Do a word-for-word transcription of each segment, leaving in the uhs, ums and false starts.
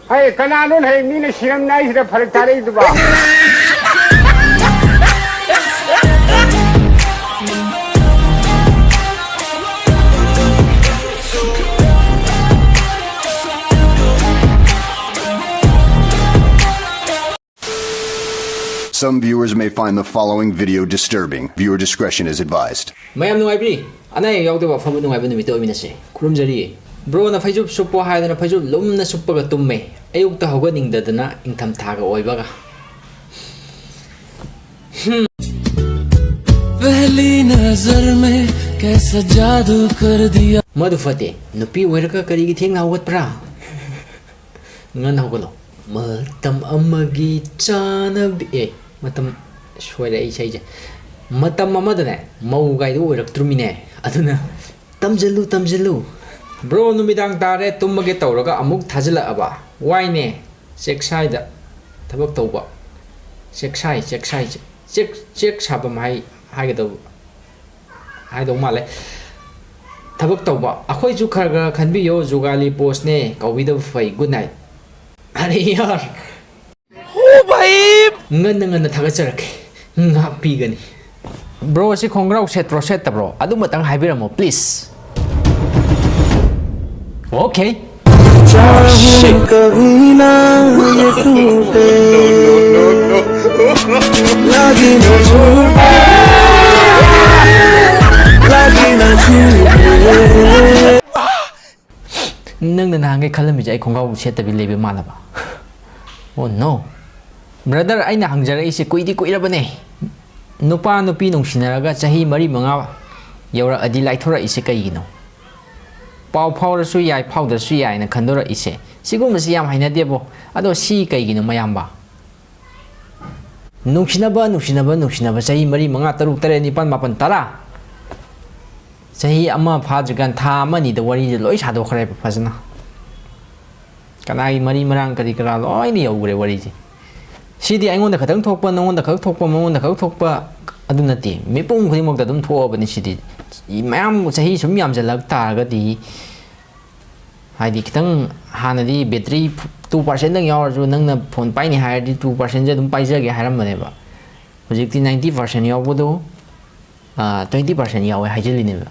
ꯍꯩ, ꯀꯅꯥꯅꯣ ꯍꯌꯦꯡ ꯃꯤꯅ ꯁꯤꯔꯝꯗꯥꯏꯁꯤꯗ ꯐꯔꯛ ꯇꯥꯔꯛꯏꯗꯨꯕꯣ? Some viewers may find the following video disturbing. Viewer discretion is advised. ꯃꯌꯥꯝ ꯅꯨꯡꯉꯥꯏꯕꯤꯔꯤ? ꯑꯅꯥ ꯑꯌꯦꯛ ꯌꯥꯎꯗꯕ ꯑꯐꯕ ꯅꯨꯡꯉꯥꯏꯕ ꯅꯨꯃꯤꯠꯇ ꯑꯣꯏꯃꯤꯟꯅꯁꯦ꯫ ꯈꯨꯔꯨꯝꯖꯔꯤ꯫ ꯕ꯭ꯔꯣꯅ ꯐꯩꯖꯨꯞ ꯁꯨꯞꯄꯣ ꯍꯥꯏꯗꯅ ꯐꯩꯖꯨꯞ ꯂꯨꯝꯅ ꯁꯨꯞꯄꯒ ꯇꯨꯝꯃꯦ꯫ ꯑꯌꯨꯛꯇ ꯍꯧꯒꯠꯅꯤꯡꯗꯗꯅ ꯏꯪꯊꯝꯊꯥꯒ ꯑꯣꯏꯕꯒ꯫ पहली नजर में कैसा जादू कर दिया। ꯃꯗꯨ ꯐꯠꯇꯦ꯫ ꯅꯨꯄꯤ ꯑꯣꯏꯔꯒ ꯀꯔꯤꯒꯤ ꯊꯦꯡꯅ ꯍꯧꯒꯠꯄ꯭ꯔꯥ? ꯉꯟꯅ ꯍꯧꯒꯠꯂꯣ꯫ ꯃꯇꯝ ꯑꯃꯒꯤ ꯆꯥꯅꯕꯤ ꯑꯦ ꯃꯇꯝ ꯁꯣꯏꯔꯦ ꯑꯩ ꯏꯁꯩꯁꯦ꯫ ꯃꯇꯝ ꯑꯃꯗꯅꯦ ꯃꯧ ꯒꯥꯏꯗꯨ ꯑꯣꯏꯔꯛꯇ꯭ꯔꯨꯃꯤꯅꯦ꯫ ꯑꯗꯨꯅ ꯇꯝꯖꯜꯂꯨ ꯇꯝꯖꯜꯂꯨ꯫ ꯕ꯭ꯔꯣ, ꯅꯨꯃꯤꯗꯥꯡ ꯇꯥꯔꯦ, ꯇꯨꯝꯃꯒꯦ ꯇꯧꯔꯒ ꯑꯃꯨꯛ ꯊꯥꯖꯤꯜꯂꯛꯑꯕ꯫ ꯋꯥꯏꯅꯦ꯫ ꯆꯦꯛꯁꯥꯏꯗ ꯊꯕꯛ ꯇꯧꯕ꯫ ꯆꯦꯛꯁꯥꯏ ꯆꯦꯛꯁꯥꯏ ꯆꯦꯛ ꯆꯦꯛ ꯁꯥꯐꯝ ꯍꯥꯏ ꯍꯥꯏꯒꯗꯧꯕ ꯍꯥꯏꯗꯧ ꯃꯥꯜꯂꯦ꯫ ꯊꯕꯛ ꯇꯧꯕ ꯑꯩꯈꯣꯏꯁꯨ ꯈꯔ ꯈꯔ ꯈꯟꯕꯤꯌꯣ꯫ ꯖꯨꯒꯥꯂꯤ ꯄꯣꯁꯅꯦ, ꯀꯧꯕꯤꯗꯕ ꯐꯩ꯫ Good night. ꯑꯔꯦ ꯌꯥꯔ꯫ ꯉꯟꯅ ꯉꯟꯅ ꯊꯥꯒꯠꯆꯔꯛꯀꯦ꯫ ꯉꯥꯛꯄꯤꯒꯅꯤ꯫ ꯕ꯭ꯔꯣ, ꯑꯁꯤ ꯈꯣꯡꯒ꯭ꯔꯥꯎ ꯁꯦꯠꯄ꯭ꯔꯣ ꯁꯦꯠꯇꯕ꯭ꯔꯣ? ꯑꯗꯨꯃꯇꯪ ꯍꯥꯏꯕꯤꯔꯝꯃꯣ ꯄ꯭ꯂꯤꯖ꯫ ꯑꯣꯀꯦ꯫ चाहूं कभी ना ये टूटे। लागी ना छूटे, लागी ना छूटे। ꯅꯪꯅ ꯅꯍꯥꯟꯈꯩ ꯈꯜꯂꯝꯃꯤꯁꯦ ꯑꯩ ꯈꯣꯡꯒ꯭ꯔꯥꯎ ꯁꯦꯠꯇꯕꯤ ꯂꯩꯕ ꯃꯥꯜꯂꯕ? ꯑꯣ ꯅꯣ꯫ ꯕ꯭ꯔꯗꯔ, ꯑꯩꯅ ꯍꯪꯖꯔꯛꯏꯁꯦ ꯀꯨꯏꯗꯤ ꯀꯨꯏꯔꯕꯅꯦ꯫ ꯅꯨꯄꯥ ꯅꯨꯄꯤ ꯅꯨꯡꯁꯤꯅꯔꯒ ꯆꯍꯤ ꯃꯔꯤ ꯃꯉꯥ ꯌꯧꯔꯛꯑꯗꯤ ꯂꯥꯏꯊꯣꯔꯛꯏꯁꯦ ꯀꯩꯒꯤꯅꯣ? ꯄꯥꯎ ꯐꯥꯎꯔꯁꯨ ꯌꯥꯏ, ꯐꯥꯎꯗ꯭ꯔꯁꯨ ꯌꯥꯏꯅ ꯈꯟꯗꯣꯔꯛꯏꯁꯦ꯫ ꯁꯤꯒꯨꯝꯕꯁꯤ ꯌꯥꯝ ꯍꯩꯅꯗꯦꯕꯣ꯫ ꯑꯗꯣ ꯁꯤ ꯀꯩꯒꯤꯅꯣ ꯃꯌꯥꯝꯕ? ꯅꯨꯡꯁꯤꯅꯕ, ꯅꯨꯡꯁꯤꯅꯕ, ꯅꯨꯡꯁꯤꯅꯕ ꯆꯍꯤ ꯃꯔꯤ, ꯃꯉꯥ, ꯇꯔꯨꯛ, ꯇꯔꯦꯠ, ꯅꯤꯄꯥꯜ, ꯃꯥꯄꯜ, ꯇꯔꯥ꯫ ꯆꯍꯤ ꯑꯃ ꯐꯥꯗ꯭ꯔꯤꯀꯥꯟ ꯊꯥ ꯑꯃ ꯑꯅꯤꯗ ꯋꯥꯔꯤꯁꯦ ꯂꯣꯏ ꯁꯥꯗꯣꯛꯈ꯭ꯔꯦꯕ ꯐꯖꯅ꯫ ꯀꯅꯥꯒꯤ ꯃꯔꯤ ꯃꯔꯥꯡ ꯀꯔꯤ ꯀꯔꯥ ꯂꯣꯏꯅ ꯌꯧꯈ꯭ꯔꯦ ꯋꯥꯔꯤꯁꯦ꯫ ꯁꯤꯗꯤ ꯑꯩꯉꯣꯟꯗ ꯈꯛꯇꯪ ꯊꯣꯛꯄ, ꯅꯉꯣꯟꯗ ꯈꯛ ꯊꯣꯛꯄ, ꯃꯉꯣꯟꯗ ꯈꯛ ꯊꯣꯛꯄ ꯑꯗꯨ ꯅꯠꯇꯦ꯫ ꯃꯤꯄꯨꯝ ꯈꯨꯗꯤꯡꯃꯛꯇ ꯑꯗꯨꯝ ꯊꯣꯛꯑꯕꯅꯤ ꯁꯤꯗꯤ꯫ ꯃꯌꯥꯝ ꯆꯍꯤ ꯁꯨꯝ ꯌꯥꯝꯁꯤꯜꯂꯛ ꯇꯥꯔꯒꯗꯤ ꯍꯥꯏꯗꯤ ꯈꯤꯇꯪ ꯍꯥꯟꯅꯗꯤ ꯕꯦꯇ꯭ꯔꯤ Two percent ꯇꯪ ꯌꯥꯎꯔꯁꯨ ꯅꯪꯅ ꯐꯣꯟ ꯄꯥꯏꯅꯤ ꯍꯥꯏꯔꯗꯤ two percent ꯁꯦ ꯑꯗꯨꯝ ꯄꯥꯏꯖꯒꯦ ꯍꯥꯏꯔꯝꯕꯅꯦꯕ꯫ ꯍꯧꯖꯤꯛꯇꯤ ninety percent ꯌꯥꯎꯕꯗꯣ twenty percent ꯌꯥꯎꯋꯦ ꯍꯥꯏꯖꯤꯜꯂꯤꯅꯦꯕ꯫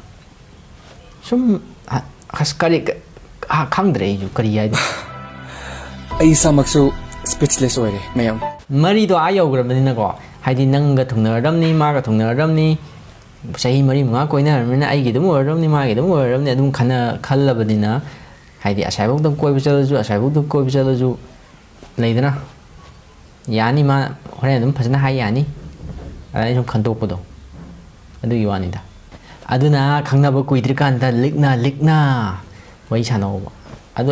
ꯁꯨꯝ ꯑꯁ ꯀꯔꯤ ꯈꯪꯗ꯭ꯔꯦ ꯑꯩꯁꯨ ꯀꯔꯤ ꯍꯥꯏꯗꯣꯏꯅꯣ꯫ ꯑꯩ ꯏꯁꯥꯃꯛꯁꯨ speechless ꯑꯣꯏꯔꯦ ꯃꯌꯥꯝ꯫ ꯃꯔꯤꯗꯣ ꯑꯥ ꯌꯧꯈ꯭ꯔꯕꯅꯤꯅꯀꯣ, ꯍꯥꯏꯗꯤ ꯅꯪꯒ ꯊꯨꯡꯅꯔꯗꯝꯅꯤ, ꯃꯥꯒ ꯊꯨꯡꯅꯔꯗꯝꯅꯤ, ꯆꯍꯤ ꯃꯔꯤ ꯃꯉꯥ ꯀꯣꯏꯅꯔꯕꯅꯤꯅ ꯑꯩꯒꯤ ꯑꯗꯨꯝ ꯑꯣꯏꯔꯗꯝꯅꯤ, ꯃꯥꯒꯤ ꯑꯗꯨꯝ ꯑꯣꯏꯔꯗꯝꯅꯤ ꯑꯗꯨꯝ ꯈꯟꯅ ꯈꯜꯂꯕꯅꯤꯅ, ꯍꯥꯏꯗꯤ ꯑꯁꯥꯏꯐꯧꯗ ꯀꯣꯏꯕ ꯆꯠꯂꯁꯨ, ꯑꯁꯥꯏꯐꯧꯗ ꯀꯣꯏꯕ ꯆꯠꯂꯁꯨ ꯂꯩꯗꯅ, ꯌꯥꯅꯤ, ꯃꯥ ꯍꯣꯔꯦꯟ ꯑꯗꯨꯝ ꯐꯖꯅ ꯍꯥꯏ ꯌꯥꯅꯤ꯫ ꯑꯗ ꯑꯩ ꯁꯨꯝ ꯈꯟꯗꯣꯛꯄꯗꯣ ꯑꯗꯨꯒꯤ ꯋꯥꯅꯤꯗ꯫ ꯑꯗꯨꯅ ꯈꯪꯅꯕ ꯀꯨꯏꯗ꯭ꯔꯤꯀꯥꯟꯗ ꯂꯤꯛꯅ ꯂꯤꯛꯅ ꯋꯥꯔꯤ ꯁꯥꯟꯅꯍꯧꯕ꯫ ꯑꯗꯨ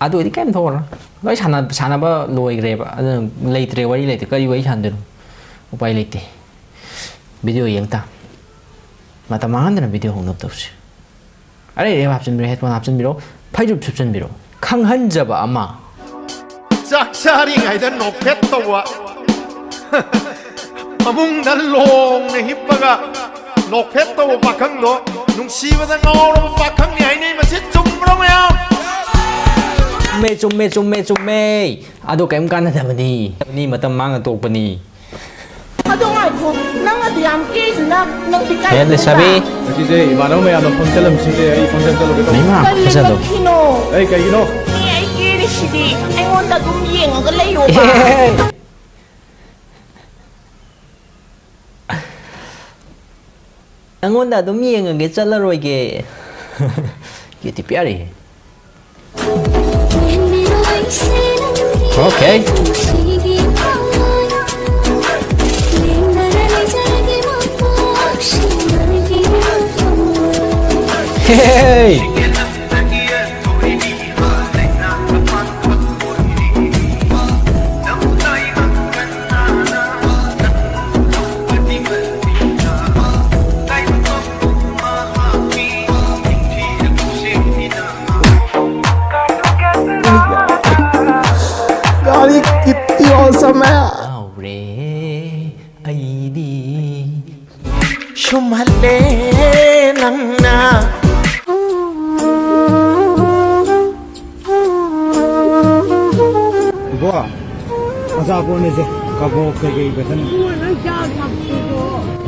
ꯑꯗꯨ ꯑꯣꯏꯗꯤ ꯀꯩꯝ ꯊꯣꯛꯑꯔꯣꯏ꯫ ꯂꯣꯏ ꯁꯥꯟꯅ ꯁꯥꯟꯅꯕ ꯂꯣꯏꯈ꯭ꯔꯦꯕ꯫ ꯑꯗꯨꯅ ꯂꯩꯇ꯭ꯔꯦ, ꯋꯥꯔꯤ ꯂꯩꯇ꯭ꯔꯦ꯫ ꯀꯔꯤ ꯋꯥꯔꯤ ꯁꯥꯟꯅꯗꯣꯏꯅꯣ? ꯎꯄꯥꯏ ꯂꯩꯇꯦ꯫ ꯚꯤꯗꯤꯑꯣ ꯌꯦꯡ ꯇꯥ꯫ ꯃꯇꯝ ꯃꯥꯡꯍꯟꯗꯅ ꯚꯤꯗꯤꯑꯣ ꯍꯧꯅꯕ ꯇꯧꯁꯤ꯫ ꯑꯔꯩ ꯑꯔꯩꯕ ꯍꯥꯞꯆꯤꯟꯕꯤꯔꯣ, headphone ꯍꯥꯞꯆꯤꯟꯕꯤꯔꯣ, ꯐꯩꯖꯨꯞ ꯁꯨꯞꯆꯤꯟꯕꯤꯔꯣ꯫ ꯈꯪꯍꯟꯖꯕ ꯑꯃ꯫ ꯆꯥꯛ ꯆꯥꯔꯤꯉꯩꯗ ꯅꯣꯛꯐꯦꯠ ꯇꯧꯕ꯫ ꯐꯃꯨꯡꯗ ꯂꯣꯡꯅ ꯍꯤꯞꯄꯒ ꯅꯣꯛꯐꯦꯠ ꯇꯧꯕ ꯄꯥꯈꯪꯗꯣ ꯅꯨꯡꯁꯤꯕꯗ ꯉꯥꯎꯔꯕ ꯄꯥꯈꯪꯅꯤ ꯍꯥꯏꯅꯩ꯫ ꯃꯁꯤ ꯆꯨꯝꯕ꯭ꯔꯣ ꯃꯌꯥꯝ? ꯆꯨꯝꯃꯦ, ꯆꯨꯝꯃꯦ, ꯆꯨꯝꯃꯦ, ꯆꯨꯝꯃꯦ꯫ ꯑꯗꯣ ꯀꯔꯤꯝ ꯀꯥꯟꯅꯗꯕꯅꯤ꯫ ꯃꯇꯝ ꯃꯥꯡꯉ ꯇꯣꯛꯄꯅꯤ꯫ ꯑꯗꯣ ꯉꯥꯏꯈꯣ, ꯅꯪ ꯑꯗꯨ ꯌꯥꯝ ꯀꯦꯔꯤꯁꯤꯅ ꯅꯪꯗꯤ ꯀꯥꯏ ꯍꯦ, ꯂꯩꯁꯥꯕꯤ꯫ ꯆꯠꯂꯤꯕ? ꯉꯁꯤꯁꯦ ꯏꯃꯥꯟꯅꯕ ꯃꯌꯥꯝꯅ function ꯑꯃ ꯁꯤꯜꯂꯦ, ꯑꯩ function ꯆꯠꯂꯨꯒꯦ ꯇꯧꯕ꯫ ꯃꯤꯃꯥ, ꯀꯔꯤ ꯐꯖꯗꯣ꯫ ꯂꯩꯕꯒꯤꯅꯣ? ꯑꯩ ꯀꯩꯒꯤꯅꯣ? ꯑꯦ, ꯑꯩ ꯀꯦꯔꯤꯁꯤꯗꯤ ꯑꯩꯉꯣꯟꯗ ꯑꯗꯨꯝ ꯌꯦꯡꯉꯒ ꯂꯩꯌꯣꯕ꯫ ꯍꯦ, ꯍꯦ, ꯍꯦ꯫ ꯅꯪꯉꯣꯟꯗ ꯑꯗꯨꯝ ꯌꯦꯡꯉꯒꯦ, ꯆꯠꯂꯔꯣꯏꯒꯦ꯫ ꯀꯦꯇꯤ ꯄꯤꯌꯥꯔꯤ꯫ Okay. Hey! ꯒꯥꯔꯤ ꯀꯤꯠꯇꯤ ꯑꯣꯁꯝ ꯍꯦ꯫ ꯉꯥꯎꯔꯦ ꯑꯩꯗꯤ꯫ ꯁꯨꯝꯍꯜꯂꯦ ꯅꯪꯅ꯫ ꯀꯣ, ꯑꯆꯥꯄꯣꯠꯅꯤꯁꯦ, ꯀꯕꯣꯛ ꯀꯩꯀꯩ ꯈꯛꯇꯅꯤ꯫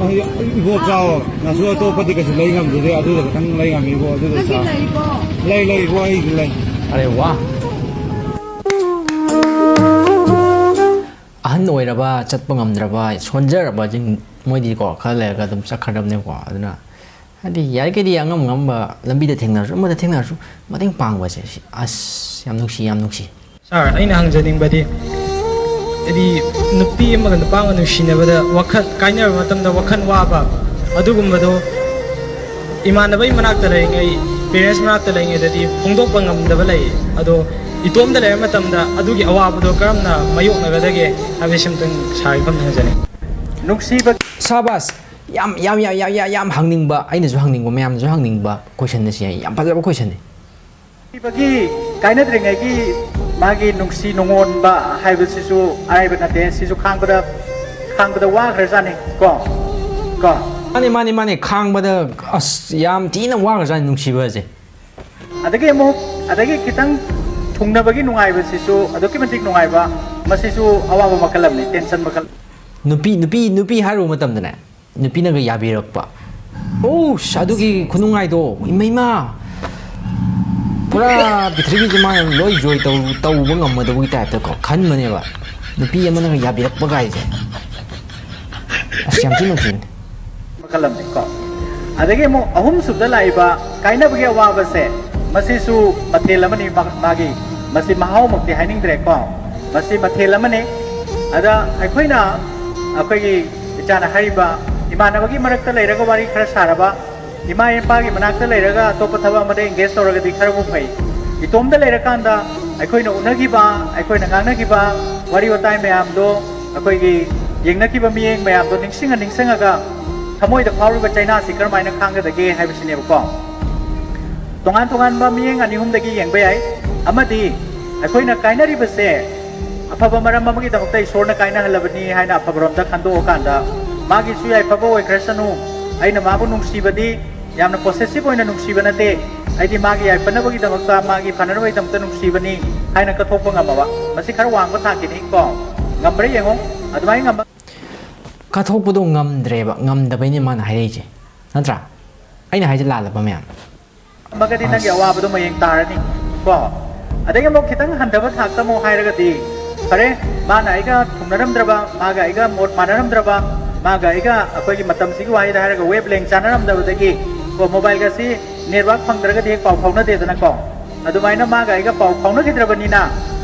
ꯑꯩ, ꯏꯕꯣꯛ ꯆꯥꯎ, ꯅꯁꯨ ꯑꯇꯣꯞꯄꯗꯤ ꯀꯩꯁꯨ ꯂꯩ ꯉꯝꯗꯦ, ꯑꯗꯨꯗ ꯈꯛꯇꯪ ꯂꯩ ꯉꯝꯃꯤ ꯏꯕꯣꯛ, ꯑꯗꯨꯗ ꯆꯥꯎ꯫ ꯂꯩ, ꯂꯩ ꯏꯕꯣꯛ, ꯑꯩꯁꯨ ꯂꯩ꯫ ꯑꯔꯦ ꯋꯥ꯫ ꯑꯍꯟ ꯑꯣꯏꯔꯕ, ꯆꯠꯄ ꯉꯝꯗ꯭ꯔꯕ, ꯁꯣꯟꯖꯔꯕꯁꯤꯡ ꯃꯣꯏꯗꯤꯀꯣ, ꯈꯔ ꯂꯩꯔꯒ ꯑꯗꯨꯝ ꯆꯠꯈ꯭ꯔꯗꯕꯅꯦꯕꯀꯣ꯫ ꯑꯗꯨꯅ ꯍꯥꯏꯗꯤ ꯌꯥꯔꯤꯈꯩꯗꯤ ꯑꯉꯝ ꯑꯉꯝꯕ ꯂꯝꯕꯤꯗ ꯊꯦꯡꯅꯔꯁꯨ, ꯑꯃꯗ ꯊꯦꯡꯅꯔꯁꯨ ꯃꯇꯦꯡ ꯄꯥꯡꯕꯁꯦ ꯁꯤ ꯑꯁ ꯌꯥꯝ ꯅꯨꯡꯁꯤ, ꯌꯥꯝ ꯅꯨꯡꯁꯤ꯫ ꯁꯥꯔ, ꯑꯩꯅ ꯍꯪꯖꯅꯤꯡꯕꯗꯤ, ꯍꯥꯏꯗꯤ ꯅꯨꯄꯤ ꯑꯃꯒ ꯅꯨꯄꯥ ꯑꯃꯒ ꯅꯨꯡꯁꯤꯅꯕꯗ ꯋꯥꯈꯜ ꯀꯥꯏꯅꯕ ꯃꯇꯝꯗ ꯋꯥꯈꯜ ꯋꯥꯕ ꯑꯗꯨꯒꯨꯝꯕꯗꯣ ꯏꯃꯥꯟꯅꯕꯒꯤ ꯃꯅꯥꯛꯇ ꯂꯩꯔꯤꯉꯩ, ꯄꯦꯔꯦꯟꯁ ꯃꯅꯥꯛꯇ ꯂꯩꯔꯤꯉꯩꯗꯗꯤ ꯐꯣꯡꯗꯣꯛꯄ ꯉꯝꯗꯕ ꯂꯩ꯫ ꯑꯗꯣ ꯏꯇꯣꯝꯗ ꯂꯩꯔ ꯃꯇꯝꯗ ꯑꯗꯨꯒꯤ ꯑꯋꯥꯕꯗꯣ ꯀꯔꯝꯅ ꯃꯥꯌꯣꯛꯅꯒꯗꯒꯦ ꯍꯥꯏꯕꯁꯤꯃꯇꯪ ꯁꯥꯔꯒꯤ ꯃꯐꯝꯗ ꯍꯪꯖꯅꯤꯡꯉꯤ꯫ ꯅꯨꯡꯁꯤꯕ ꯁꯥꯕꯥꯁ! ꯌꯥꯝ, ꯌꯥꯝ, ꯌꯥꯝ, ꯌꯥꯝ, ꯌꯥꯝ, ꯌꯥꯝ ꯍꯪꯅꯤꯡꯕ, ꯑꯩꯅꯁꯨ ꯍꯪꯅꯤꯡꯕ, ꯃꯌꯥꯝꯅꯁꯨ ꯍꯪꯅꯤꯡꯕ question ꯑꯁꯤ ꯌꯥꯝ ꯐꯖꯕ question ꯅꯤ꯫ ꯅꯨꯡꯁꯤꯕꯒꯤ, ꯀꯥꯏꯅꯗ꯭ꯔꯤꯉꯩꯒꯤ ꯃꯥꯒꯤ ꯅꯨꯡꯁꯤ ꯅꯨꯡꯉꯣꯟꯕ ꯍꯥꯏꯕꯁꯤꯁꯨ ꯑꯔꯥꯏꯕ ꯅꯠꯇꯦ꯫ ꯁꯤꯁꯨ ꯈꯥꯡꯕꯗ, ꯈꯥꯡꯕꯗ ꯋꯥꯈ꯭ꯔꯖꯥꯠꯅꯤ ꯀꯣ, ꯀꯣ꯫ ꯃꯥꯅꯦ, ꯃꯥꯅꯦ, ꯃꯥꯅꯦ, ꯈꯥꯡꯕꯗ ꯑꯁ ꯌꯥꯝ ꯊꯤꯅ ꯋꯥꯈ꯭ꯔꯖꯥꯠꯅꯤ ꯅꯨꯡꯁꯤꯕ ꯑꯁꯦ꯫ ꯑꯗꯒꯤ ꯑꯃꯨꯛ, ꯑꯗꯒꯤ ꯈꯤꯇꯪ ꯊꯨꯡꯅꯕꯒꯤ ꯅꯨꯡꯉꯥꯏꯕꯁꯤꯁꯨ ꯑꯗꯨꯛꯀꯤ ꯃꯇꯤꯛ ꯅꯨꯡꯉꯥꯏꯕ, ꯃꯁꯤꯁꯨ ꯑꯋꯥꯕ ꯃꯈꯜ ꯑꯃꯅꯤ, tension ꯃꯈꯜ꯫ ꯅꯨꯄꯤ, ꯅꯨꯄꯤ, ꯅꯨꯄꯤ ꯍꯥꯏꯔꯨꯕ ꯃꯇꯝꯗꯅꯦ, ꯅꯨꯄꯤꯅꯒ ꯌꯥꯕꯤꯔꯛꯄ, ꯑꯣꯁ, ꯑꯗꯨꯒꯤ ꯈꯨꯅꯨꯡꯉꯥꯏꯗꯣ, ꯏꯃꯩꯃ! ꯄꯨꯔꯥ ꯄ꯭ꯔꯤꯊꯤꯕꯤꯁꯦ ꯃꯥꯅ ꯂꯣꯏ ꯖꯣꯏ ꯇꯧ-, ꯇꯧꯕ ꯉꯝꯃꯗꯧꯕꯒꯤ ꯇꯥꯏꯞꯇꯀꯣ ꯈꯟꯕꯅꯦꯕ, ꯅꯨꯄꯤ ꯑꯃꯅꯒ ꯌꯥꯕꯤꯔꯛꯄ ꯀꯥꯏꯁꯦ꯫ ꯑꯁ, ꯌꯥꯝ ꯊꯤ ꯅꯨꯡꯁꯤꯕꯅꯦ꯫ ꯃꯈꯜ ꯑꯃꯅꯤꯀꯣ꯫ ꯑꯗꯒꯤ ꯑꯃꯨꯛ ꯑꯍꯨꯝꯁꯨꯕꯗ ꯂꯥꯛꯏꯕ ꯀꯥꯏꯅꯕꯒꯤ ꯑꯋꯥꯕꯁꯦ, ꯃꯁꯤꯁꯨ ꯃꯊꯦꯜ ꯑꯃꯅꯤ꯫ ꯃꯥ-, ꯃꯥꯒꯤ, ꯃꯁꯤ ꯃꯍꯥꯎꯃꯛꯇꯤ ꯍꯥꯏꯅꯤꯡꯗ꯭ꯔꯦꯀꯣ, ꯃꯁꯤ ꯃꯊꯦꯜ ꯑꯃꯅꯤ꯫ ꯑꯗ ꯑꯩꯈꯣꯏꯅ, ꯑꯩꯈꯣꯏꯒꯤ ꯏꯆꯥꯅ ꯍꯥꯏꯔꯤꯕ, ꯏꯃꯥꯟꯅꯕꯒꯤ ꯃꯔꯛꯇ ꯂꯩꯔꯒ ꯋꯥꯔꯤ ꯈꯔ ꯁꯥꯔꯕ, ꯏꯃꯥ ꯏꯄꯥꯒꯤ ꯃꯅꯥꯛꯇ ꯂꯩꯔꯒ ꯑꯇꯣꯞꯄ ꯊꯕꯛ ꯑꯃꯗ engage ꯇꯧꯔꯒꯗꯤ ꯈꯔꯕꯨ ꯐꯩ꯫ ꯏꯇꯣꯝꯗ ꯂꯩꯔꯀꯥꯟꯗ ꯑꯩꯈꯣꯏꯅ ꯎꯅꯈꯤꯕ, ꯑꯩꯈꯣꯏꯅ ꯉꯥꯡꯅꯈꯤꯕ ꯋꯥꯔꯤ ꯋꯥꯇꯥꯏ ꯃꯌꯥꯝꯗꯣ, ꯑꯩꯈꯣꯏꯒꯤ ꯌꯦꯡꯅꯈꯤꯕ ꯃꯤꯠꯌꯦꯡ ꯃꯌꯥꯝꯗꯣ ꯅꯤꯡꯁꯤꯡꯉ ꯅꯤꯡꯁꯤꯡꯉꯒ ꯊꯃꯣꯏꯗ ꯐꯥꯎꯔꯤꯕ ꯆꯩꯅꯥꯁꯤ ꯀꯔꯝꯍꯥꯏꯅ ꯈꯥꯡꯒꯗꯒꯦ ꯍꯥꯏꯕꯁꯤꯅꯦꯕꯀꯣ꯫ ꯇꯣꯉꯥꯟ ꯇꯣꯉꯥꯟꯕ ꯃꯤꯠꯌꯦꯡ ꯑꯅꯤ ꯑꯍꯨꯝꯗꯒꯤ ꯌꯦꯡꯕ ꯌꯥꯏ꯫ ꯑꯃꯗꯤ ꯑꯩꯈꯣꯏꯅ ꯀꯥꯏꯅꯔꯤꯕꯁꯦ ꯑꯐꯕ ꯃꯔꯝ ꯑꯃꯒꯤꯗꯃꯛꯇ ꯏꯁꯣꯔꯅ ꯀꯥꯏꯅꯍꯜꯂꯕꯅꯤ ꯍꯥꯏꯅ ꯑꯐꯕꯔꯣꯝꯗ ꯈꯟꯗꯣꯛꯑꯀꯥꯟꯗ, ꯃꯥꯒꯤꯁꯨ ꯌꯥꯏꯐꯕ ꯑꯣꯏꯈ꯭ꯔꯁꯅꯨ, ꯑꯩꯅ ꯃꯥꯕꯨ ꯅꯨꯡꯁꯤꯕꯗꯤ ꯌꯥꯝꯅ possessive ꯑꯣꯏꯅ ꯅꯨꯡꯁꯤꯕ ꯅꯠꯇꯦ, ꯑꯩꯗꯤ ꯃꯥꯒꯤ ꯌꯥꯏꯐꯅꯕꯒꯤꯗꯃꯛꯇ, ꯃꯥꯒꯤ ꯐꯅꯅꯕꯒꯤꯗꯃꯛꯇ ꯅꯨꯡꯁꯤꯕꯅꯤ ꯍꯥꯏꯅ ꯀꯠꯊꯣꯛꯄ ꯉꯝꯃꯕ, ꯃꯁꯤ ꯈꯔ ꯋꯥꯡꯕ ꯊꯥꯛꯀꯤꯅꯤ ꯀꯣ꯫ ꯉꯝꯕ꯭ꯔꯥ ꯌꯦꯡꯉꯣ꯫ ꯑꯗꯨꯃꯥꯏꯅ ꯉꯝꯕ ꯀꯠꯊꯣꯛꯄꯗꯣ ꯉꯝꯗ꯭ꯔꯦꯕ, ꯉꯝꯗꯕꯩꯅꯦ ꯃꯥꯅ ꯍꯥꯏꯔꯛꯏꯁꯦ, ꯅꯠꯇ꯭ꯔꯥ? ꯑꯩꯅ ꯍꯥꯏꯁꯦ ꯂꯥꯜꯂꯕ ꯃꯌꯥꯝ? ꯉꯝꯃꯒꯗꯤ ꯅꯪꯒꯤ ꯑꯁ꯫ ꯑꯋꯥꯕꯗꯣ ꯃꯌꯦꯡ ꯇꯥꯔꯅꯤ ꯀꯣ꯫ ꯑꯗꯒꯤ ꯑꯃꯨꯛ ꯈꯤꯇꯪ ꯍꯟꯊꯕ ꯊꯥꯛꯇ ꯑꯃꯨꯛ ꯍꯥꯏꯔꯒꯗꯤ, ꯐꯔꯦ, ꯃꯥꯅ ꯑꯩꯒ ꯊꯨꯡꯅꯔꯝꯗ꯭ꯔꯕ, ꯃꯥꯒ ꯑꯩꯒ ꯃꯣꯠ ꯃꯥꯟꯅꯔꯝꯗ꯭ꯔꯕ, ꯃꯥꯒ ꯑꯩꯒ ꯑꯩꯈꯣꯏꯒꯤ ꯃꯇꯝꯁꯤꯒꯤ ꯋꯥꯍꯩꯗ ꯍꯥꯏꯔꯒ ꯋꯦꯕ ꯂꯦꯡ ꯆꯥꯟꯅꯔꯝꯗꯕꯗꯒꯤ ꯀꯣ, ꯃꯣꯕꯥꯏꯜꯒꯁꯤ ꯅꯦꯠꯋꯥꯛ ꯐꯪꯗ꯭ꯔꯒꯗꯤ ꯍꯦꯛ ꯄꯥꯎ ꯐꯥꯎꯅꯗꯦꯗꯅꯀꯣ꯫ ꯑꯗꯨꯃꯥꯏꯅ ꯃꯥꯒ ꯑꯩꯒ ꯄꯥꯎ ꯐꯥꯎꯅꯈꯤꯗ꯭ꯔꯕꯅꯤꯅ,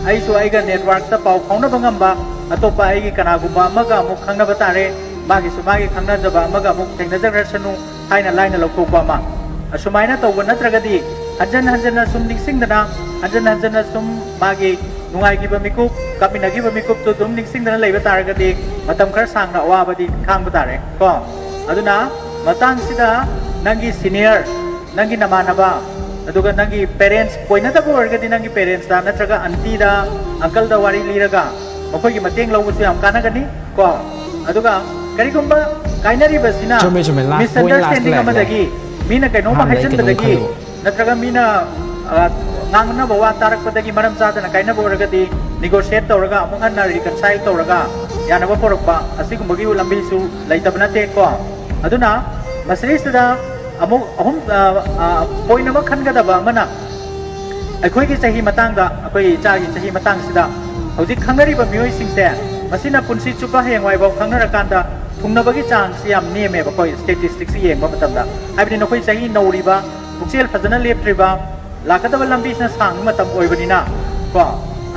ꯑꯩꯁꯨ ꯑꯩꯒ ꯅꯦꯠꯋꯥꯔꯛꯇ ꯄꯥꯎ ꯐꯥꯎꯅꯕ ꯉꯝꯕ ꯑꯇꯣꯞꯄ ꯑꯩꯒꯤ ꯀꯅꯥꯒꯨꯝꯕ ꯑꯃꯒ ꯑꯃꯨꯛ ꯈꯪꯅꯕ ꯇꯥꯔꯦ, ꯃꯥꯒꯤꯁꯨ ꯃꯥꯒꯤ ꯈꯪꯅꯖꯕ ꯑꯃꯒ ꯑꯃꯨꯛ ꯊꯦꯡꯅꯖꯈ꯭ꯔꯁꯅꯨ ꯍꯥꯏꯅ ꯂꯥꯏꯅ ꯂꯧꯊꯣꯛꯄ ꯑꯃ꯫ ꯑꯁꯨꯃꯥꯏꯅ ꯇꯧꯕ ꯅꯠꯇ꯭ꯔꯒꯗꯤ, ꯍꯟꯖꯟ ꯍꯟꯖꯟꯅ ꯁꯨꯝ ꯅꯤꯡꯁꯤꯡꯗꯅ, ꯍꯟꯖꯟ ꯍꯟꯖꯟꯅ ꯁꯨꯝ ꯃꯥꯒꯤ ꯅꯨꯡꯉꯥꯏꯈꯤꯕ ꯃꯤꯀꯨꯞ, ꯀꯥꯞꯃꯤꯟꯅꯈꯤꯕ ꯃꯤꯀꯨꯞꯇꯨ ꯑꯗꯨꯝ ꯅꯤꯡꯁꯤꯡꯗꯅ ꯂꯩꯕ ꯇꯥꯔꯒꯗꯤ, ꯃꯇꯝ ꯈꯔ ꯁꯥꯡꯅ ꯑꯋꯥꯕꯗꯤ ꯈꯥꯡꯕ ꯇꯥꯔꯦ ꯀꯣ꯫ ꯑꯗꯨꯅ ꯃꯇꯥꯡꯁꯤꯗ ꯅꯪꯒꯤ ꯁꯤꯅꯤꯌꯔ, ꯅꯪꯒꯤ ꯅꯃꯥꯟꯅꯕ, ꯑꯗꯨꯒ ꯅꯪꯒꯤ ꯄꯦꯔꯦꯟꯁ, ꯀꯣꯏꯅꯗꯕ ꯑꯣꯏꯔꯒꯗꯤ ꯅꯪꯒꯤ ꯄꯦꯔꯦꯟꯁꯇ ꯅꯠꯇ꯭ꯔꯒ ꯑꯟꯇꯤꯗ, ꯑꯪꯀꯜꯗ ꯋꯥꯔꯤ ꯂꯤꯔꯒ ꯃꯈꯣꯏꯒꯤ ꯃꯇꯦꯡ ꯂꯧꯕꯁꯨ ꯌꯥꯝ ꯀꯥꯟꯅꯒꯅꯤ ꯀꯣ꯫ ꯑꯗꯨꯒ ꯀꯔꯤꯒꯨꯝꯕ ꯀꯥꯏꯅꯔꯤꯕꯁꯤꯅ ꯆꯨꯝꯃꯦ, ꯆꯨꯝꯃꯦ, last point, last ꯃꯤꯁꯑꯟꯗꯔꯁꯇꯦꯟꯗꯤꯡ ꯂꯩꯔꯦ, ꯂꯩꯔꯦ꯫ ꯑꯃꯗꯒꯤ ꯃꯤꯅ ꯀꯩꯅꯣꯝꯃ ꯑꯍꯥꯟꯕꯗ ꯑꯩ ꯀꯩꯅꯣꯝ ꯍꯥꯏꯖꯤꯟꯕꯗꯒꯤ ꯈꯜꯂꯨꯕ꯫ ꯅꯠꯇ꯭ꯔꯒ ꯃꯤꯅ, ꯑ, ꯉꯥꯡꯅꯕ ꯋꯥ ꯇꯥꯔꯛꯄꯗꯒꯤ ꯃꯔꯝ ꯆꯥꯗꯅ ꯀꯥꯏꯅꯕ ꯑꯣꯏꯔꯒꯗꯤ, ꯅꯤꯒꯣꯁꯤꯌꯦꯠ ꯇꯧꯔꯒ ꯑꯃꯨꯛ ꯍꯟꯅ ꯔꯤꯀꯟꯁꯥꯏꯜ ꯇꯧꯔꯒ ꯌꯥꯅꯕ ꯄꯨꯔꯛꯄ, ꯑꯁꯤꯒꯨꯝꯕꯒꯤ ꯂꯝꯕꯤꯁꯨ ꯂꯩꯇꯕ ꯅꯠꯇꯦ ꯀꯣ꯫ ꯑꯗꯨꯅ ꯃꯁꯤꯗꯩꯁꯤꯗ ꯑꯃꯨꯛ ꯑꯍꯨꯝ, ꯑ, ꯑ, ꯄꯣꯏꯟ ꯑꯃ ꯈꯟꯒꯗꯕ ꯑꯃꯅ, ꯑꯩꯈꯣꯏꯒꯤ ꯆꯍꯤ ꯃꯇꯥꯡꯗ, ꯑꯩꯈꯣꯏ ꯏꯆꯥꯒꯤ ꯆꯍꯤ ꯃꯇꯥꯡꯁꯤꯗ ꯍꯧꯖꯤꯛ ꯈꯪꯅꯔꯤꯕ ꯃꯤꯑꯣꯏꯁꯤꯡꯁꯦ, ꯃꯁꯤꯅ ꯄꯨꯟꯁꯤ ꯆꯨꯞꯄ ꯍꯌꯦꯡꯋꯥꯏꯐꯥꯎ ꯈꯪꯅꯔꯀꯥꯟꯗ ꯊꯨꯡꯅꯕꯒꯤ ꯆꯥꯡꯁꯤ ꯌꯥꯝ ꯅꯦꯝꯃꯦꯕ, ꯑꯩꯈꯣꯏ ꯁ꯭ꯇꯦꯇꯤꯁꯇꯤꯛꯁ ꯌꯦꯡꯕ ꯃꯇꯝꯗ꯫ ꯍꯥꯏꯕꯗꯤ ꯅꯈꯣꯏ ꯆꯍꯤ ꯅꯧꯔꯤꯕ, ꯄꯨꯛꯆꯦꯜ ꯐꯖꯅ ꯂꯦꯞꯇ꯭ꯔꯤꯕ, ꯂꯥꯛꯀꯗꯕ ꯂꯝꯕꯤꯁꯤꯅ ꯁꯥꯡꯕ ꯃꯇꯝ ꯑꯣꯏꯕꯅꯤꯅ ꯀꯣ꯫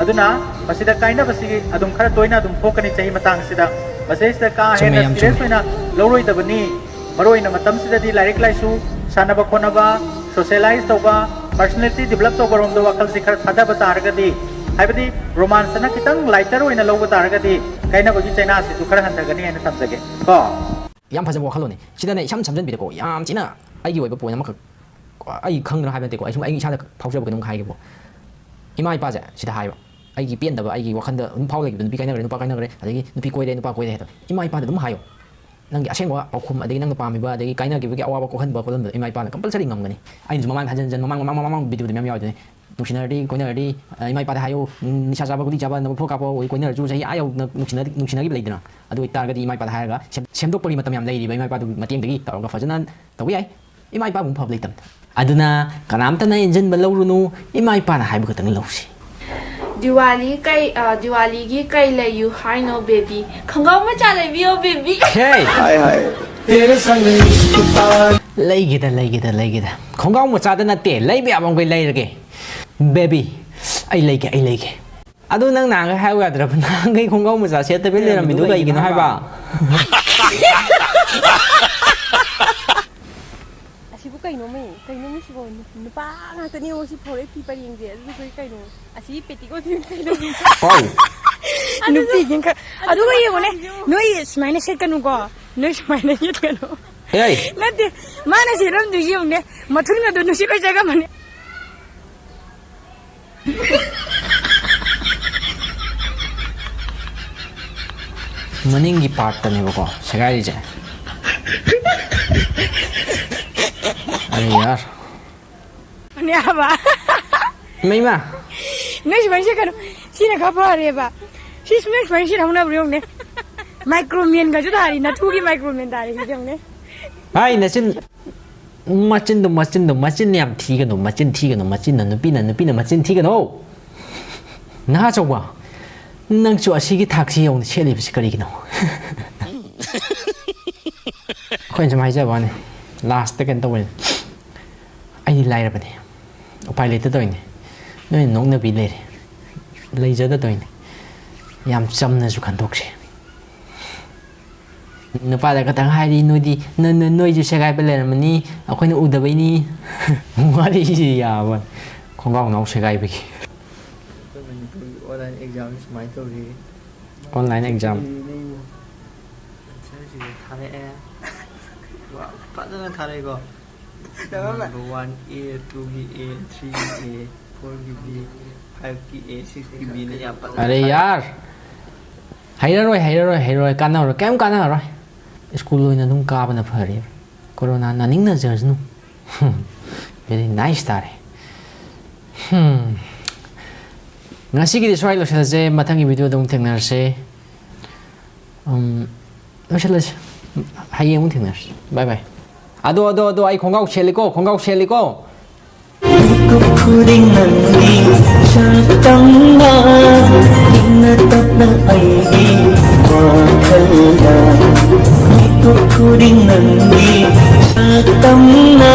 ꯑꯗꯨꯅ ꯃꯁꯤꯗ ꯀꯥꯏꯅꯕꯁꯤ ꯑꯗꯨꯝ ꯈꯔ ꯇꯣꯏꯅ ꯑꯗꯨꯝ ꯊꯣꯛꯀꯅꯤ ꯆꯍꯤ ꯃꯇꯥꯡꯁꯤꯗ꯫ ꯃꯁꯤꯗꯩꯁꯤꯗ ꯀꯥ ꯆꯨꯝꯃꯦ, ꯍꯦꯟꯅ ꯌꯥꯝ ꯁꯤꯔꯤꯌꯁ ꯆꯨꯝꯃꯦ꯫ ꯑꯣꯏꯅ ꯂꯧꯔꯣꯏꯗꯕꯅꯤ꯫ ꯃꯔꯨꯑꯣꯏꯅ ꯃꯇꯝꯁꯤꯗꯗꯤ ꯂꯥꯏꯔꯤꯛ ꯂꯥꯏꯁꯨ, ꯁꯥꯟꯅꯕ ꯈꯣꯠꯅꯕ, ꯁꯣꯁꯤꯌꯦꯂꯥꯏꯁ ꯇꯧꯕ, ꯄꯔꯁꯅꯦꯂꯤꯇꯤ ꯗꯤꯕꯂꯞ ꯇꯧꯕꯔꯣꯝꯗ ꯋꯥꯈꯜꯁꯤ ꯈꯔ ꯊꯥꯗꯕ ꯇꯥꯔꯒꯗꯤ, ꯍꯥꯏꯕꯗꯤ ꯔꯣꯃꯥꯟꯁꯇꯅ ꯈꯤꯇꯪ ꯂꯥꯏꯇꯔ ꯑꯣꯏꯅ ꯂꯧꯕ ꯇꯥꯔꯒꯗꯤ, ꯀꯥꯏꯅꯕꯒꯤ ꯆꯩꯅꯥꯁꯤꯁꯨ ꯈꯔ ꯍꯟꯊꯒꯅꯤ ꯍꯥꯏꯅ ꯊꯝꯖꯒꯦ ꯀꯣ꯫ ꯌꯥꯝ ꯐꯖꯕ ꯋꯥꯈꯜꯂꯣꯟꯅꯤ꯫ ꯁꯤꯗꯅꯦ ꯏꯁꯝ ꯁꯝꯖꯟꯕꯤꯗꯀꯣ, ꯌꯥꯝ ꯊꯤꯅ ꯑꯩꯒꯤ ꯑꯣꯏꯕ ꯄꯣꯏꯟ ꯑꯃꯈꯛ, ꯑꯩ ꯈꯪꯗꯅ ꯍꯥꯏꯕ ꯅꯠꯇꯦꯀꯣ, ꯑꯩ ꯁꯨꯝ ꯑꯩ ꯏꯁꯥꯗ ꯐꯥꯎꯖꯕ ꯀꯩꯅꯣꯝ ꯍꯥꯏꯒꯦꯕꯀꯣ꯫ ꯏꯃꯥ ꯏꯄꯥꯁꯦ ꯁꯤꯗ ꯍꯥꯏꯕ, ꯑꯩꯒꯤ ꯄꯦꯟꯗꯕ, ꯑꯩꯒꯤ ꯋꯥꯈꯜꯗ ꯑꯗꯨꯝ ꯐꯥꯎ ꯂꯩꯈꯤꯕꯗꯣ, ꯅꯨꯄꯤ ꯀꯥꯏꯅꯈ꯭ꯔꯦ, ꯅꯨꯄꯥ ꯀꯥꯏꯅꯈ꯭ꯔꯦ, ꯑꯗꯒꯤ ꯅꯨꯄꯤ ꯀꯣꯏꯔꯦ, ꯅꯨꯄꯥ ꯀꯣꯏꯔꯦ ꯍꯥꯏꯗꯣ, ꯏꯃꯥ ꯏꯄꯥꯗ ꯑꯗꯨꯝ ꯍꯥꯏꯌꯣ꯫ ꯅꯪꯒꯤ ꯑꯁꯦꯡꯕ ꯄꯥꯎꯈꯨꯝ, ꯑꯗꯒꯤ ꯅꯪꯅ ꯄꯥꯝꯃꯤꯕ, ꯑꯗꯒꯤ ꯀꯥꯏꯅꯈꯤꯕꯒꯤ ꯑꯋꯥꯕ ꯀꯣꯛꯍꯟꯕ ꯈꯣꯠꯍꯟꯕꯗꯣ ꯏꯃꯥ ꯏꯄꯥꯅ ꯀꯝꯄꯜꯁꯔꯤ ꯉꯝꯒꯅꯤ꯫ ꯑꯩꯅꯁꯨ ꯃꯃꯥꯡ ꯍꯟꯖꯟ ꯍꯟꯖꯟ, ꯃꯃꯥꯡ, ꯃꯃꯥꯡ, ꯃꯃꯥꯡ, ꯃꯃꯥꯡ ꯚꯤꯗꯤꯑꯣꯗ ꯃꯌꯥꯝ ꯌꯥꯎꯔꯤꯗꯨꯅꯤ꯫ ꯅꯨꯡꯁꯤꯅꯔꯗꯤ, ꯀꯣꯏꯅꯔꯗꯤ, ꯑ, ꯏꯃꯥ ꯏꯄꯥꯗ ꯍꯥꯏꯌꯨ, ꯎꯝ, ꯅꯤꯁꯥ ꯆꯥꯕ, ꯒꯨꯂꯤ ꯆꯥꯕ, ꯅꯝꯕ ꯐꯣꯔ ꯀꯥꯞꯄ, ꯑꯣꯏ ꯀꯣꯏꯅꯔꯁꯨ ꯆꯍꯤ ꯑꯥ ꯌꯧꯅ ꯅꯨꯡꯁꯤꯅ-, ꯅꯨꯡꯁꯤꯅꯈꯤꯕ ꯂꯩꯗꯅ꯫ ꯑꯗꯨ ꯑꯣꯏꯇꯥꯔꯒꯗꯤ ꯏꯃꯥ ꯏꯄꯥꯗ ꯍꯥꯏꯔꯒ ꯁꯦꯝ-, ꯁꯦꯝꯗꯣꯛꯄꯒꯤ ꯃꯇꯝ ꯌꯥꯝ ꯂꯩꯔꯤꯕ꯫ ꯏꯃꯥ ꯏꯄꯥꯗꯨꯒꯤ ꯃꯇꯦꯡꯗꯒꯤ ꯇꯧꯔꯒ ꯐꯖꯅ ꯇꯧꯕ ꯌꯥꯏ꯫ ꯏꯃꯥ ꯏꯄꯥꯕꯨ ꯐꯕ ꯂꯩꯇꯕꯗ꯫ ꯑꯗꯨꯅ ꯀꯅꯥꯝꯇꯅ ꯏꯟꯖꯤꯟꯕ ꯂꯧꯔꯨꯅꯨ, ꯏꯃꯥ ꯏꯄꯥꯅ ꯍꯥꯏꯕ ꯈꯛꯇꯪ ꯂꯧꯁꯤ꯫ ꯗꯤꯋꯥꯂꯤ ꯀꯩ, ꯑ, ꯗꯤꯋꯥꯂꯤꯒꯤ ꯀꯩ ꯂꯩꯌꯨ ꯍꯥꯏꯅꯣ, ꯕꯦꯕꯤ? ꯈꯣꯡꯒ꯭ꯔꯥꯎ ꯃꯆꯥ ꯂꯩꯕꯤꯌꯣ, ꯕꯦꯕꯤ꯫ ꯍꯦ! ꯍꯥꯏ, ꯍꯥꯏ꯫ ꯂꯩꯒꯦꯗ, ꯂꯩꯒꯦꯗ, ꯂꯩꯒꯦꯗ꯫ ꯈꯣꯡꯒ꯭ꯔꯥꯎ ꯃꯆꯥꯗ ꯅꯠꯇꯦ, ꯂꯩꯕ ꯌꯥꯕ ꯃꯈꯩ ꯂꯩꯔꯒꯦ꯫ ꯕꯦꯕꯤ, ꯑꯩ ꯂꯩꯒꯦ, ꯑꯩ ꯂꯩꯒꯦ꯫ ꯑꯗꯨ ꯅꯪ ꯅꯍꯥꯟꯈꯩ ꯍꯥꯏꯌꯨ ꯌꯥꯗ꯭ꯔꯕ? ꯅꯍꯥꯟꯈꯩ ꯈꯣꯡꯒ꯭ꯔꯥꯎ ꯃꯆꯥ ꯁꯦꯠꯇꯕꯤ ꯂꯩꯔꯝꯃꯤꯗꯨ ꯀꯩꯒꯤꯅꯣ ꯍꯥꯏꯕ? ꯑꯁꯤꯕꯨ ꯀꯩꯅꯣꯃꯤ? ꯀꯩꯅꯣꯃꯤ ꯁꯤꯕꯣ? ꯅꯨ-, ꯅꯨꯄꯥ ꯉꯥꯛꯇꯅꯦ ꯁꯤ ꯐꯧꯔꯛꯏ ꯐꯤ ꯄꯔꯦꯡꯁꯦ꯫ ꯑꯗꯨꯗꯨꯒ ꯀꯩꯅꯣ? ꯑꯁꯤ ꯄꯦꯇꯤꯀꯣꯠꯁꯤ ꯀꯩꯅꯣꯃꯤ? ꯍꯥꯎ꯫ ꯅꯨꯄꯤꯒꯤ ꯈ-, ꯑꯗꯨꯒ ꯌꯦꯡꯉꯨꯅꯦ, ꯅꯣꯏ ꯁꯨꯃꯥꯏꯅ ꯁꯦꯠꯀꯅꯨꯀꯣ, ꯅꯣꯏ ꯁꯨꯃꯥꯏꯅ ꯌꯦꯠꯀꯅꯨ꯫ ꯑꯦ! ꯅꯠꯇꯦ, ꯃꯥꯅ ꯁꯦꯠꯂꯝꯗꯣꯏꯁꯤ ꯌꯦꯡꯉꯨꯅꯦ, ꯃꯊꯨꯟꯒꯗꯣ ꯅꯨꯡꯁꯤꯠ ꯂꯣꯏ ꯆꯪꯉꯝꯃꯅꯤ꯫ ꯃꯅꯤꯡꯒꯤ ꯄꯥꯔꯠꯇꯅꯦꯕꯀꯣ ꯁꯦꯒꯥꯏꯔꯤꯁꯦ꯫ ꯑꯔꯦ ꯌꯥꯔ꯫ ꯅꯦ ꯍꯥꯏꯕ꯫ ꯃꯩꯃ꯫ ꯅꯣꯏ ꯁꯨꯃꯥꯏꯅ ꯁꯦꯠꯀꯅꯨ꯫ ꯁꯤꯅ ꯈꯔ ꯐꯔꯦꯕ꯫ ꯁꯤ ꯁꯨꯃꯥꯏꯅ, ꯁꯨꯃꯥꯏꯅ ꯁꯦꯠꯍꯧꯅꯕ꯭ꯔ ꯌꯦꯡꯉꯨꯅꯦ꯫ ꯃꯥꯏꯀ꯭ꯔꯣꯃꯦꯟꯒꯁꯨ ꯊꯥꯔꯤ, ꯅꯥꯊꯨꯒꯤ ꯃꯥꯏꯀ꯭ꯔꯣꯃꯦꯟ ꯊꯥꯔꯤ, ꯁꯤ ꯌꯦꯡꯉꯨꯅꯦ꯫ ꯍꯥꯏ, ꯅꯆꯤꯟ, ꯃꯆꯤꯟꯗꯣ, ꯃꯆꯤꯟꯗꯣ, ꯃꯆꯤꯟ ꯌꯥꯝ ꯊꯤꯒꯅꯨ, ꯃꯆꯤꯟ ꯊꯤꯒꯅꯨ, ꯃꯆꯤꯟꯅ ꯅꯨꯄꯤꯅ, ꯅꯨꯄꯤꯅ ꯃꯆꯤꯟ ꯊꯤꯒꯅꯨ꯫ ꯅꯍꯥ ꯑꯆꯧꯕ, ꯅꯪꯁꯨ ꯑꯁꯤꯒꯤ ꯊꯥꯛꯁꯤ ꯌꯧꯅ ꯁꯦꯠꯂꯤꯕꯁꯤ ꯀꯔꯤꯒꯤꯅꯣ? ꯑꯩꯈꯣꯏꯅ ꯁꯨꯝ ꯍꯥꯏꯖꯕ ꯋꯥꯅꯤ, ꯂꯥꯁꯇ ꯀꯩꯅꯣ ꯇꯧꯕꯅꯤ꯫ ꯑꯩꯗꯤ ꯂꯥꯏꯔꯕꯅꯤ, ꯎꯄꯥꯏ ꯂꯩꯇ ꯇꯧꯔꯤꯅꯤ꯫ ꯅꯣꯏꯅ ꯅꯣꯛꯅꯕꯤ ꯂꯩꯔꯦ, ꯂꯩꯖꯗ ꯇꯧꯔꯤꯅꯤ꯫ ꯌꯥꯝ ꯆꯝꯅꯁꯨ ꯈꯟꯗꯣꯛꯁꯦ꯫ ꯅꯨꯄꯥꯗ ꯈꯛꯇꯪ ꯍꯥꯏꯔꯤ, "ꯅꯣꯏꯗꯤ, ꯅ-, ꯅ-, ꯅꯣꯏꯁꯨ ꯁꯦꯒꯥꯏꯕ ꯂꯩꯔꯝꯃꯅꯤ, ꯑꯩꯈꯣꯏꯅ ꯎꯗꯕꯩꯅꯤ꯫" ꯋꯥꯔꯤꯁꯤ ꯌꯥꯕ꯫ ꯈꯣꯡꯒ꯭ꯔꯥꯎ ꯅꯥꯎ ꯁꯦꯒꯥꯏꯕꯒꯤ꯫ ꯑꯩꯈꯣꯏ ꯃꯅꯤꯄꯨꯔꯒꯤ online exam ꯁꯨꯃꯥꯏꯅ ꯇꯧꯔꯤ꯫ Online exam꯫ ꯊꯥꯔꯛꯑꯦ꯫ ꯋꯥ, ꯐꯖꯅ ꯊꯥꯔꯛꯑꯦꯀꯣ꯫ Number one A, two ꯒꯤ A, three ꯒꯤ A, four ꯒꯤ B, five ꯒꯤ A, six ꯒꯤ B ꯅ ꯌꯥꯝ ꯐꯖꯅ ꯑꯔꯦ ꯊꯥꯔꯛꯑꯦ꯫ ꯌꯥꯔ! ꯍꯩꯔꯔꯣꯏ, ꯍꯩꯔꯔꯣꯏ, ꯍꯩꯔꯔꯣꯏ, ꯀꯥꯟꯅꯔꯣꯏ, ꯀꯩꯝ ꯀꯥꯟꯅꯔꯣꯏ꯫ ꯁ꯭ꯀꯨꯜ ꯑꯣꯏꯅ ꯑꯗꯨꯝ ꯀꯥꯕꯅ ꯐꯔꯦ꯫ ꯀꯣꯔꯣꯅꯥ ꯅꯥꯅꯤꯡ ꯅꯥꯖꯔꯁꯅꯨ꯫ Very nice ꯇꯥꯔꯦ꯫ ꯎꯝ, ꯉꯁꯤꯒꯤꯗꯤ ꯁ꯭ꯋꯥꯏ ꯂꯣꯏꯁꯤꯜꯂꯁꯦ꯫ ꯃꯊꯪꯒꯤ ꯚꯤꯗꯤꯑꯣꯗ ꯑꯃꯨꯛ ꯊꯦꯡꯅꯔꯁꯦ꯫ ꯎꯝ, ꯂꯣꯏꯁꯤꯜꯂꯁꯦ꯫ ꯍꯌꯦꯡ ꯑꯃꯨꯛ ꯊꯦꯡꯅꯔꯁꯦ꯫ ꯕꯥꯏ ꯕꯥꯏ꯫ ꯑꯗꯣ ꯑꯗꯣ ꯑꯗꯣ, ꯑꯩ ꯈꯣꯡꯒ꯭ꯔꯥꯎ ꯁꯦꯠꯂꯤꯀꯣ, ꯈꯣꯡꯒ꯭ꯔꯥꯎ ꯁꯦꯠꯂꯤꯀꯣ꯫ ꯃꯤꯀꯨꯞ ꯈꯨꯗꯤꯡ ꯅꯪꯒꯤ ꯁꯛꯇꯝꯅ ꯏꯪꯅ ꯇꯞꯅ ꯑꯩꯒꯤ ꯋꯥꯈꯜꯗ꯫ ꯃꯤꯀꯨꯞ ꯈꯨꯗꯤꯡ ꯅꯪꯒꯤ ꯁꯛꯇꯝꯅ